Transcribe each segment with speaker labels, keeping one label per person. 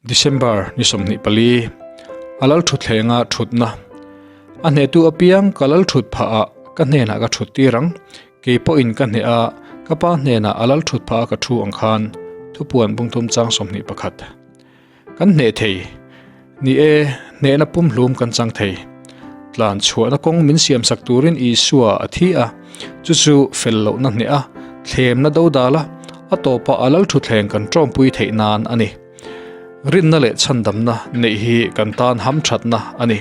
Speaker 1: December ni 24, a lal thuthlenga thutna. A hnehtu apiang ka lal thut phah ah ka hnenah ka thut tir ang, kei pawhin ka hneh a, ka pa hnenah a lal thut phah a ka thu ang khan, thupuan bungthum chang 21. Kan hneh thei. Ni e, hnehna pumhlum kan chang thei. Tlan chhuahna kawng min siamsak turin Isua a thi a, chu chu fel lohna hneh a, thlemna dodal a, a tawpah a lal thutthleng kan tawmpui theih nan a ni. Rinna leh chhandamna neih hi kan tan hamthatna a ni.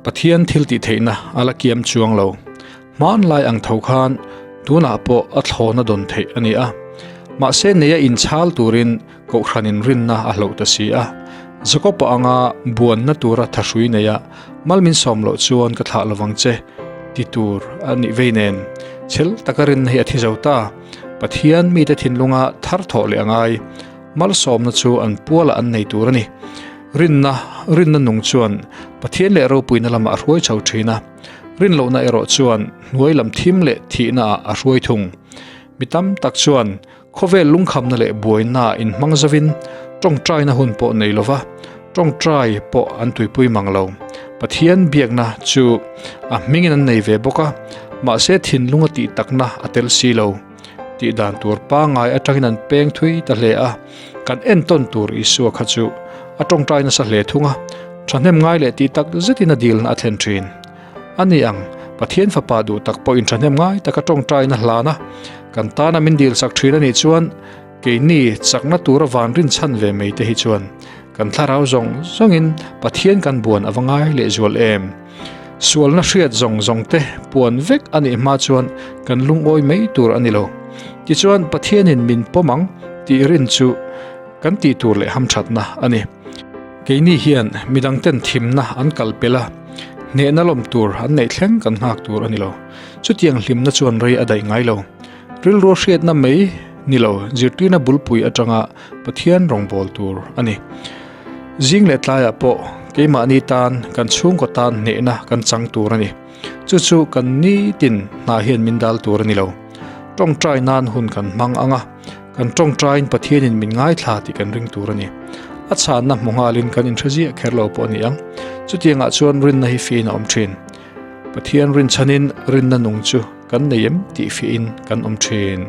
Speaker 1: Pathian thil tih theihna a la kiam chuang lo. Hmanlai ang tho khan tunah pawh a thlawna dawn theih a ni a. Mahse neia inchhal turin Kohhranin rinna a hloh ta si a. Jakob-a anga buanna tura thahrui neia mal min sawm loh chuan ka thlah lovang che ti tur a nih vei nen. Chhel taka rinna hi a thi zo ta. Pathian mite thinlunga thar thawh leh a ngai. Malsawmna chu an pualah an nei tur a ni. Rinna, rinna nung chuan Pathian leh ropuina lamah a hruai chho thin a. Rinlohna erawh chuan hnuai lam thim leh thihnaah a hruai thung. Mi tam tak chuan khawvel lungkhamna leh buainaah inhmang zovin tawngtaina hun pawh nei lova, tawngtai pawh an tuipui mang lo. Pathian biakna chu a hmingin an nei ve bawk a, mahse thinlunga tih takna a tel si lo. Tih dan tur pangngai atangin an peng thui ta hle a, kan entawn tur Isua kha chu a tawngtai nasa hle thung a, thahnem ngai leh tih tak zetin a dilna a thlen thin. A ni ang, Pathian Fapa duh tak pawhin thahnem ngai taka tawngtaina hlan a, kan tana min dilsak thin a nih chuan keini chakna tura van rinchhan ve mai te hi chuan kan thlarau zawng zawngin Pathian kan buan a va ngai lehzual em? Sualna hriat zawng zawng te puan vek a nih hma chuan kan lungawi mai tur a ni lo. Tichuan Pathianin min pawm ang tih rin chu kan tih tur leh hamthatna a ni. Keini hian midang ten thimna an kal pel a, hnehna lawm tur an neih thleng kan nghak tur a ni lo. Chutiang hlimna chuan rei a daih ngai lo. Rilru hriatna mai ni lo zirtirna bulpui atanga Pathian rawngbâwl tur a ni. Zing leh tlaiah pawh keimahni tan, kan chhungkaw tan hnehna kan chang tur a ni. Chu chu kan nitin hna hian min dal tur a ni lo. Tawngtai nan hun kan hmang ang a, kan tawngtaiin Pathianin min ngaithla tih kan ring tur a ni. A chhanna hmu nghalin kan inhre ziah kher lo pawh a ni ang. Chutiangah chuan rinna hi fiin a awm thin. Pathian rinchhanin rinna nung chu kan nei em tih fiahin kan awm thin.